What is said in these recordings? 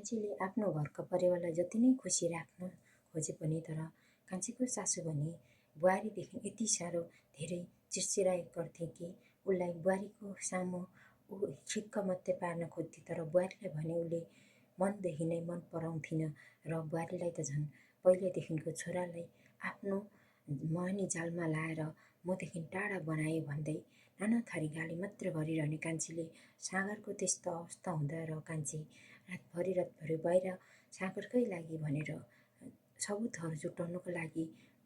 कान्छीले आफ्नो घरका परिवारलाई जति नै खुसी राख्न खोजे पनि तर कान्छीको सासू भने बुहारीदेखि यति साह्रो धेरै चिर्चिराइ गर्थे कि उसलाई बुहारीको सामु ऊ ठिक्क मात्रै पार्न खोज्थे। तर बुहारीलाई भने उसले मनदेखि नै मन पराउँथिन र बुहारीलाई त झन् पहिल्यैदेखिको छोरालाई आफ्नो मोहनी जालमा लाएर मदेखि टाढा बनाए भन्दै नाना थरी गाली मात्र गरिरहने कान्छीले सागरको त्यस्तो अवस्था हुँदा र कान्छी रातभरि बाहिर सागरकै लागि भनेर सबुतहरू जुटाउनको लागि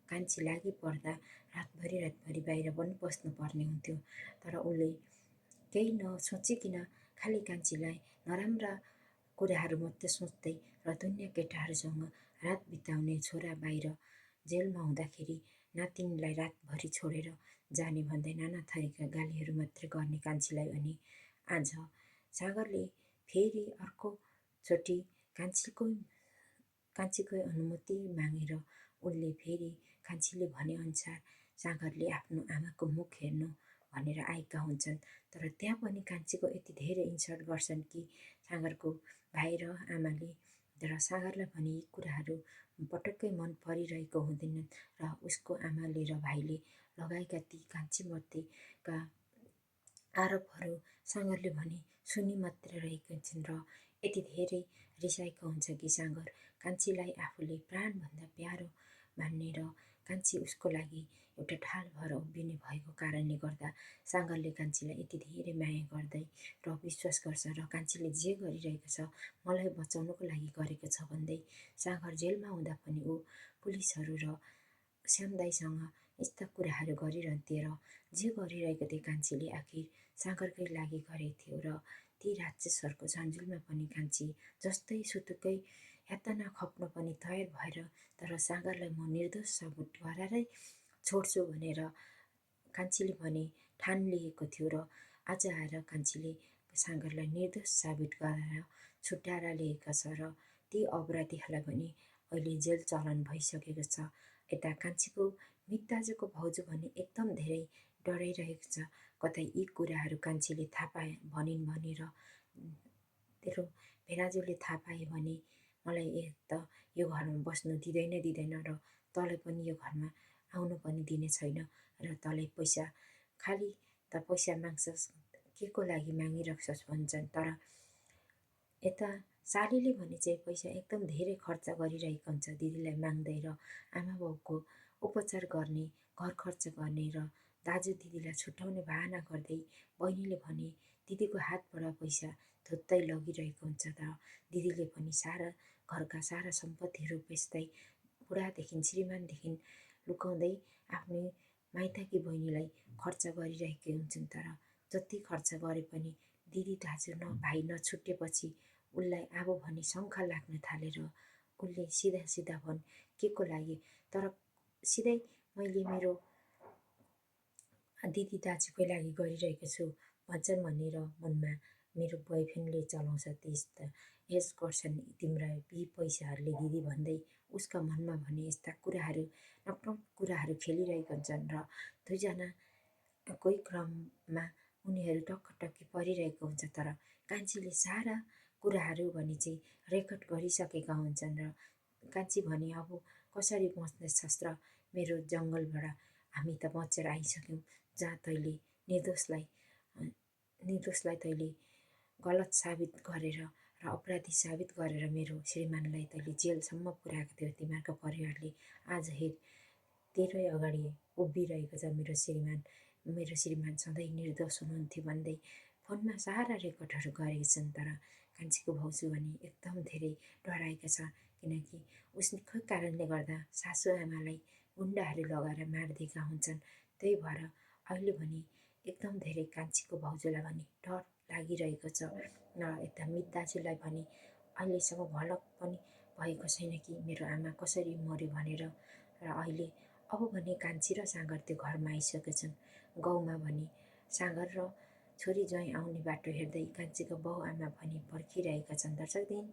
कान्छी लागि पर्दा रातभरि बाहिर पनि बस्नुपर्ने हुन्थ्यो। तर उसले केही नसोचिकन खालि कान्छीलाई नराम्रा कुराहरू मात्रै सोच्दै र दुनियाँ केटाहरूसँग रात बिताउने छोरा बाहिर जेलमा हुँदाखेरि नातिनीलाई रातभरि छोडेर जाने भन्दै नाना थरीका गालीहरू मात्रै गर्ने कान्छीलाई अनि आज सागरले फेरि अर्कोचोटि कान्छीकै अनुमति मागेर उसले फेरि कान्छीले भनेअनुसार सागरले आफ्नो आमाको मुख हेर्नु भनेर आएका हुन्छन्। तर त्यहाँ पनि कान्छीको यति धेरै इन्सल्ट गर्छन् कि सागरको भाइ र आमाले र सागरलाई भने यी कुराहरू पटक्कै मन परिरहेको हुँदैनन् र उसको आमाले र भाइले लगाएका ती कान्छीमध्येका आरोपहरू सागरले भने सुनि मात्र रहेका छन् र यति धेरै रिसाएको हुन्छ कि सागर कान्छीलाई आफूले प्राणभन्दा प्यारो मान्ने र कान्छी उसको लागि एउटा ढाल भएर उभिने भएको कारणले गर्दा सागरले कान्छीलाई यति धेरै माया गर्दै र विश्वास गर्छ र कान्छीले जे गरिरहेको छ मलाई बचाउनको लागि गरेको छ भन्दै सागर जेलमा हुँदा पनि ऊ पुलिसहरू र श्यामदाईसँग यस्ता कुराहरू गरिरहन्थे र जे गरिरहेको थिए कान्छीले आखिर सागरकै लागि गरेको थियो र ती राक्षसहरूको झान्झुलमा पनि कान्छी जस्तै सुतुकै यातना खप्न पनि तयार भएर तर सागरलाई म निर्दोष साबित गराएरै छोड्छु भनेर कान्छीले भने ठान लिएको थियो र आज आएर कान्छीले सागरलाई निर्दोष साबित गराएर छुट्याएर ल्याएको छ र ती अपराधीहरूलाई पनि अहिले जेल चलन भइसकेको छ। यता कान्छीको मितदाजुको भाउजू भने एकदम धेरै डराइरहेको छ कतै यी कुराहरू कान्छीले थाहा पाए भनिन् भनेर तेरो भेनाजुले थाहा पाए भने मलाई एक त यो घरमा बस्नु दिँदैन र तँलाई पनि यो घरमा आउनु पनि दिने छैन र तँलाई पैसा खालि त पैसा माग्छस् के को लागि मागिराख्छस् भन्छन्। तर यता सालीले भने चाहिँ पैसा एकदम धेरै खर्च गरिरहेको हुन्छ दिदीलाई माग्दै र आमा बाउको उपचार गर्ने घर खर्च गर्ने र दाजु दिदीलाई छुट्याउने बहाना गर्दै बहिनीले भने दिदीको हातबाट पैसा धुत्तै लगिरहेको हुन्छ र दिदीले पनि सारा घरका सारा सम्पत्तिहरू बेच्दै बुढादेखि श्रीमानदेखि लुकाउँदै आफ्नो माइतकी बहिनीलाई खर्च गरिरहेकै हुन्छन्। तर जति खर्च गरे पनि दिदी दाजु भाइ नछुटेपछि उसलाई अब भने शङ्का लाग्न थालेर उसले सिधा भन् के को लागि तर सिधै मैले मेरो दिदी दाजुकै लागि गरिरहेको छु भन्छन् भनेर मनमा मेरो बोयफ्रेन्डले चलाउँछ त्यस्ता यस गर्छन् तिम्रा यी पैसाहरूले दिदी भन्दै उसका मनमा भने यस्ता कुराहरू नक्नक कुराहरू खेलिरहेका हुन्छन् र दुईजना कोही क्रममा उनीहरू टक्की परिरहेको हुन्छ। तर कान्छीले सारा कुराहरू भने चाहिँ रेकर्ड गरिसकेका हुन्छन् र कान्छी भने अब कसरी बच्नेछस् र मेरो जङ्गलबाट हामी त बचेर आइसक्यौँ जहाँ तैँले निर्दोषलाई तैँले गलत साबित गरेर र अपराधी साबित गरेर मेरो श्रीमानलाई तैँले जेलसम्म पुर्याएको थियो। तिमीहरूको परिवारले आज हेर तेरै अगाडि उभिरहेको छ मेरो श्रीमान सधैँ निर्दोष हुनुहुन्थ्यो भन्दै फोनमा सारा रेकर्डहरू गरेका छन्। तर कान्छीको भाउजू भने एकदम धेरै डराएका छ किनकि उसकै कारणले गर्दा सासू आमालाई गुन्डाहरू लगाएर मारिदिएका हुन्छन्। त्यही भएर अहिले भने एकदम धेरै कान्छीको भाउजूलाई भने डर लागिरहेको छ र यता मित दाजुलाई भने अहिलेसम्म भलक पनि भएको छैन कि मेरो आमा कसरी मर्यो भनेर र अहिले अब भने कान्छी र सागर त्यो घरमा आइसकेका छन्। गाउँमा भने सागर र छोरी ज्वाइँ आउने बाटो हेर्दै कान्छीको बाउ आमा भने पर्खिरहेका छन्। दर्शक दिन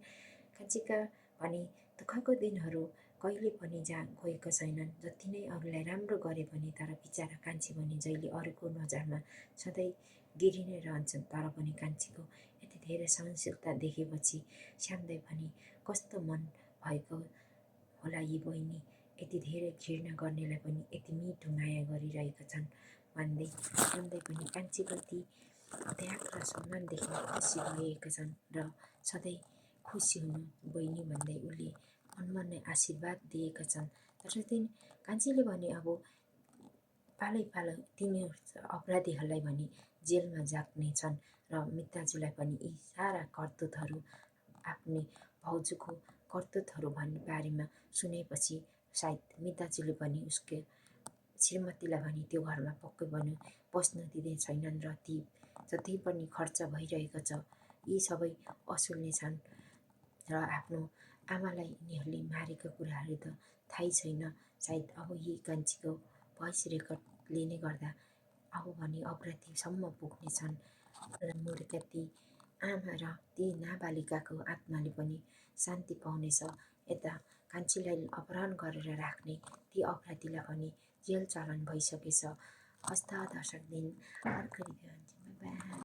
कान्छीका भने दुःखको दिनहरू कहिले पनि गएको छैनन् जति नै अरूलाई राम्रो गरे पनि तर बिचरा कान्छी भने जहिले अरूको नजरमा सधैँ गिरी नै रहन्छन्। तर पनि कान्छीको यति धेरै सहनशीलता देखेपछि श्यामदाई भने, कस्तो मन भएको होला यी बहिनी, यति धेरै घृणा गर्नेलाई पनि यति मिठो माया गरिरहेका छन् भन्दै श्यामदाई पनि कान्छीप्रति त्याग र सम्मानदेखि खुसी भएका छन् र सधैँ खुसी हुनु बहिनी भन्दै उसले मनमा नै आशीर्वाद दिएका छन्। तसर्थ कान्छीले भने, अब पालै पालो तिनी अपराधीहरूलाई भने जेलमा जाग्नेछन् र मिताजुलाई पनि यी सारा करतुतहरू आफ्नै भाउजूको करतुतहरू भन्ने बारेमा सुनेपछि सायद मिताजुले पनि उसको श्रीमतीलाई भने त्यो घरमा पक्कै पनि बस्न दिँदै छैनन् र ती जति पनि खर्च भइरहेको छ यी सबै असुल्ने छन् र आफ्नो आमालाई यिनीहरूले मारेको कुराहरू त थाहै छैन। सायद अब यी कान्छीको भोइस रेकर्डले नै गर्दा अब भने अपराधीसम्म पुग्नेछन् र मुर्का ती आमा र ती नाबालिकाको आत्माले पनि शान्ति पाउनेछ। यता कान्छीलाई अपहरण गरेर राख्ने ती अपराधीलाई पनि जेल चलन भइसकेछ। हस्त दर्शक दिन अर्को रिभ्यू हुन्छ। बाई।